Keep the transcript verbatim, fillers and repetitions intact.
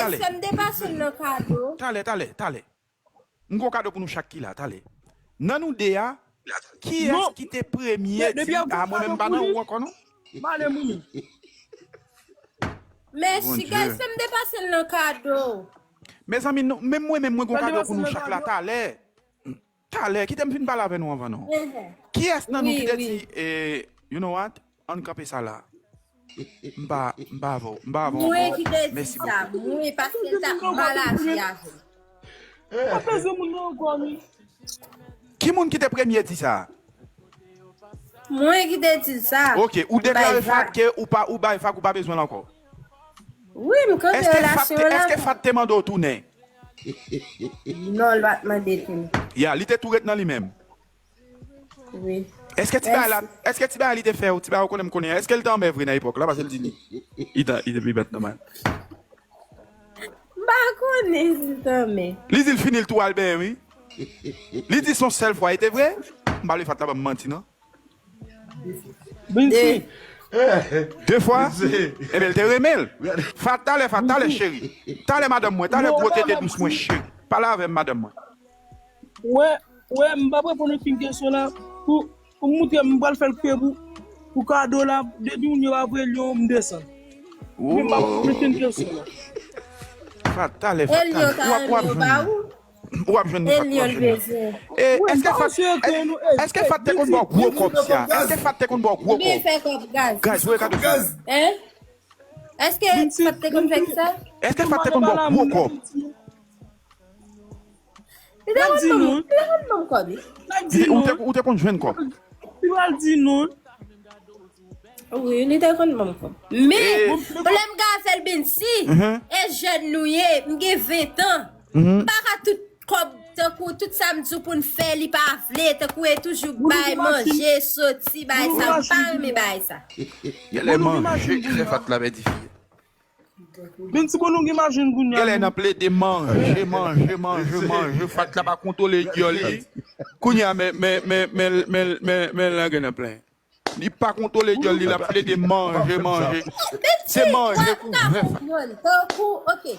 Talè. Sè m te pase l nan kado. Talè, talè, talè. M gon kado pou nou chak ki la, talè. Nan nou de a, kiyès ki te premye di, a, mwen menm m pa nan ou ankò non. Male moun. Mèsi, guys, sè m te pase l nan kado. Mezanmi, menm mwen menm mwen gon kado pou nou chak la, talè. Talè, kite m fin pale avè nou anvan non. Kiyès nan nou ki te di, eh, you know what? Ann kanpe sa la. M pa, m pa avè w, m pa avè w ankò. Mwen ki te di sa, mwen, paske l t ap mal aji avè m. Pa bezwen moun nan ankò, wi. Ki moun ki te premye di sa? Mwen ki te di sa. Ok, ou deklare Fat ke ou pa, ou bay Fat, ou pa bezwen l ankò. Wi, m kanpe relasyon an la. Èske Fat te mande w tounen? Non, l pa t mande tounen. Ya, li te tou ret nan li menm. Wi. Èske ti bagay la, èske ti bagay li te fè ou, ti bagay ou konnen m konnen an, èske l te anmè vre nan epòk la, paske l di li, li te, li te pi bèt nòmal. M pa konnen si l te anmè. Li di l fini l tou al benyen wi. Li di s on sèl fwa, e te vre? M pa vle Fat la ban m manti non. De. De fwa? Ebyen, l te renmen l. Fat, talè, Fat, talè, cheri. Talè, madanm mwen, talè, gwo tete dous mwen, cheri. Pale avè m, madanm mwen. Wè, wè, m p ap reponn okenn kesyon la. Pou, pou m moutre m pral fè l kwe pou, pou kado la, depi moun yo pa voye lyon, m desann. Men m p ap reponn okenn kesyon la. Fat, talè, Fat, talè. W ap, w ap jwenn. W ap jwenn li, Fat, w ap jwenn li. E, èske Fat, èske Fat te konn ba w gwo kòb sa? Èske Fat te konn ba w gwo kòb? Guys, voye kado sou mwen. Èske Fat te konn fè kisa? Èske Fat te konn ba w gwo kòb? Li te konn ban m, li te konn ban m kòb, wi. Ou te, ou te konn jwenn kòb? Li pral di non. Wi, li te konn ban m kòb. Men, lè m ka fè l, Bensi, e jèn nou ye, m gen ven tan. M pa ka tout kòb, tankou tout sa m di w pou n fè, li pa vle, tankou e toujou bay manje, soti, bay sa, m pa renmen bay sa. Genlè manje ki fè Fat la pèdi fi. Bensi, bon, nou gen machin kounye a. Genlè nan plede manje, manje, manje, manje. Fat la pa kontwole dyòl li. Kounye a, men, men, men, men, men, men, men, la gen nan plen. Li pa kontwole dyòl li, l ap plede manje, manje. Se manje k ouvè Fat. Tankou, ok.